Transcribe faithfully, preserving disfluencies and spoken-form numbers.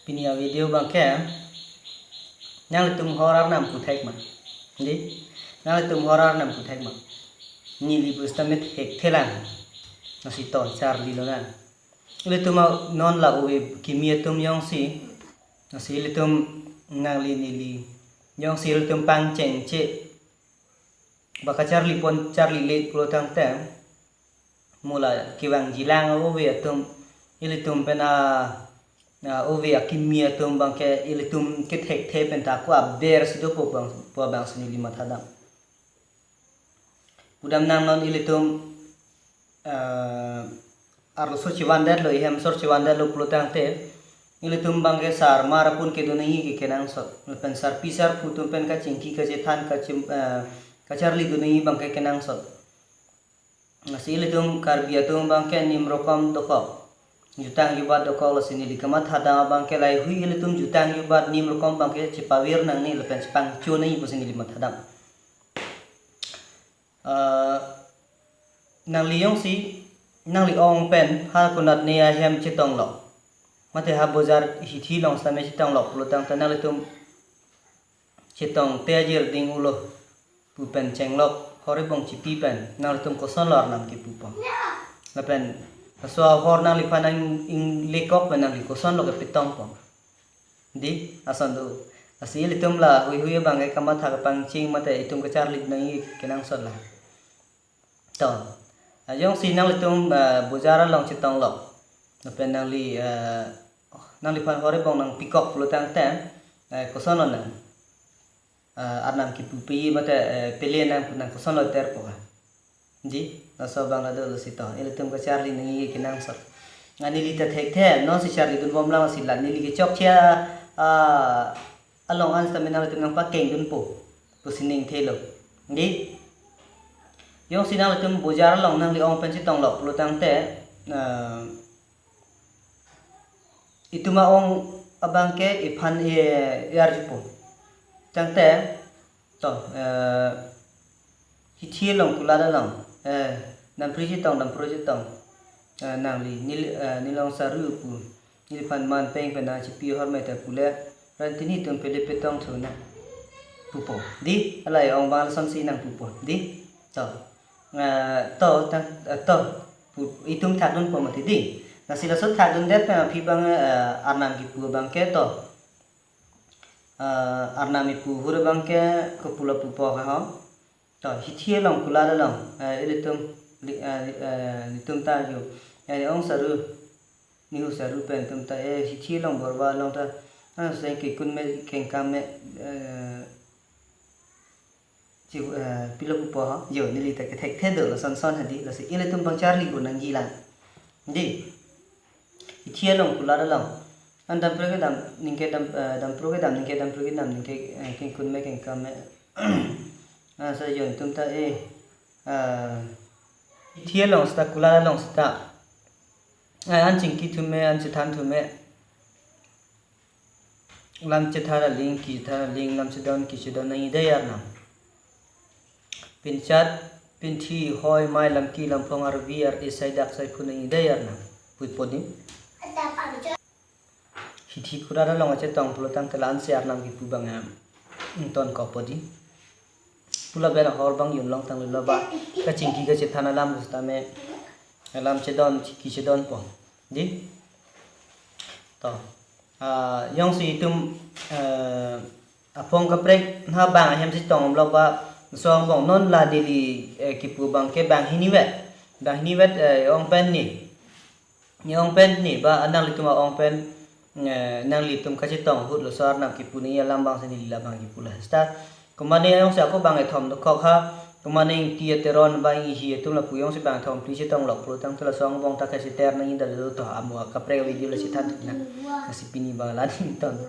Pini a-video abangke nanglitum hor arnam puthek ma. Di? Nanglitum hor arnam puthek ma. Neli pusitame thekthelang. Lasi to charli lonang. Ilitum a non la ove kimi atum jongsi, lasi ilitum nangli neli jongsi ilitum pangchengche ba kacharlipon charlile pulo tangte, mo la kevangjilang ove atum, ilitum pen a, a ove akimi atum abangke ilitum kethekthe pen ta ko aber si dopo abang, pu abangsi neli mathadam. Pudamnang non ilitum, eh, arloso chevandetlo, ihemsor chevandetlo pulo tangte, ilitum abangke sarmar apun kedo nangji ke kenangsot. Lapen sarpi sarpo atum pen kachingki kachethan kachim, eh, kacharli do nangji abangke kenangsot. Lasi ilitum Karbi atum abangke nim rokom dokok. Jutang jubat dokok, lasi neli kamathadam abangke laheihui ilitum jutang jubat nim rokom abangke chepavir nangne lapen chepangcho nangji pusi neli mathadam. Eh, nangli jongsi, nangli ong pen ha konatne ahem chetonglok, mate ha bojar hithi along sitame chetonglok pulo tangte nanglitum chetongte ajir ding-ulo pu pen chenglok hor ebong chipi pen nanglitum kosonlo arnam kipupo? Lapen laso ahor nangliphan nang-inglekok pen nangli kosonlo kepetongpo? Di, ason do. Lasi ilitum laheihui abangke kamatha kapangcheng mate itum kacharli nangji kenangsot la. To, jongsi nanglitum, eh, bojar along chetonglok, lapen nangli, eh, nangliphan hor ebong nangpikok pulo tangte, eh, kosonlo nang, eh, arnam kipu peji mate, eh, pele nang pu nang kosonlo terpo ha? Di, laso abang la do, lasi to ilitum kacharli nangji kenangsot. Neli ta thekthe, nonsi charlidunbomlang, lasi la neli kechokche a, a, along an sitame nanglitum nangpakengdunpo pusi ningthelo. Di? Jongsi nanglitum bojar along nangli ong pen chetonglok pulo tangte, eh, itum a-ong abangke iphan e, e-arjupo. Tangte, to, eh, hithi along kulat along, eh, Dampri chetong, Dampro chetong, eh, nangli, neli, eh, nelong saru pu, neliphan man peng pen nangchepi ahormu ta pule, ran tini atum pele petongthu nang pupo. Di, alai ong abang lasonsi nangpupo. Di, to, eh, to, tang, eh, to, pu, itum thakdunpo mati di. Lasi laso thakdundet pen aphi abang, eh, arnam kipu abangke to, eh, arnam kipu ahut abangke kopula pupo ke ho. To, hithi along kulat along, eh, ilitum, li-, eh, eh, itum ta jo, eh, ong saru, nihu saru pen itum ta, eh, hithi along borba along ta, ah, seng kekun me, kengkam me, eh, chi, eh, pilo pupo ho, jo, neli ta kethekthe do, lason son hadi, lasi ilitum pangcharli ko nangjilang. Di? Hithi along kulat along. An Dampro kedam, ningke dam, eh, Dampro kedam, ningke Dampro kedam, ningke, eh, kengkun me, kengkam me. Ah, sa jo itum ta, eh, ah, hithi along seta, kulat along seta, ah, an chingkithu me, an chethanthu me. Lam chethar aling, kechethar aling, lam chedon, kechedon nangji dei arnam. Pinchat, pinthi, hoi, mei, lamki, lamphong, arvi, ar-e, saidak, saiphu nangji dei arnam pupo di. Hithi kulat along achetong pulo tangte la ansi arnam kipu abang, em, ingtonkokpo di. Pu lapen ahor abang junlong tanglo ba, kachingki kachethan alam sitame, alam chedon, kechedonpo. Di? To. Ah, jongsi itum, eh, aphong kaprek ha bang ahem si tong amlok ba, so angbong non la neli, eh, kipu abangke banghinivet. Banghinivet, eh, ong pen ni. Ni ong pen ni ba, nanglitum a-ong pen, eh, nanglitum kachetong ahut laso arnam kipu nangji alam abangsi neli labang kipu la. Seta, komane jongsi ako bang kethom dokok ha, komane Ingti, Teron, ba Inghi atum lapu jongsi bang kethom phli chetonglok pulo tangte laso angbong ta kacheter nangji dal do to, amo kaprek video la chethanthu nang. Lasi pini abang la nington.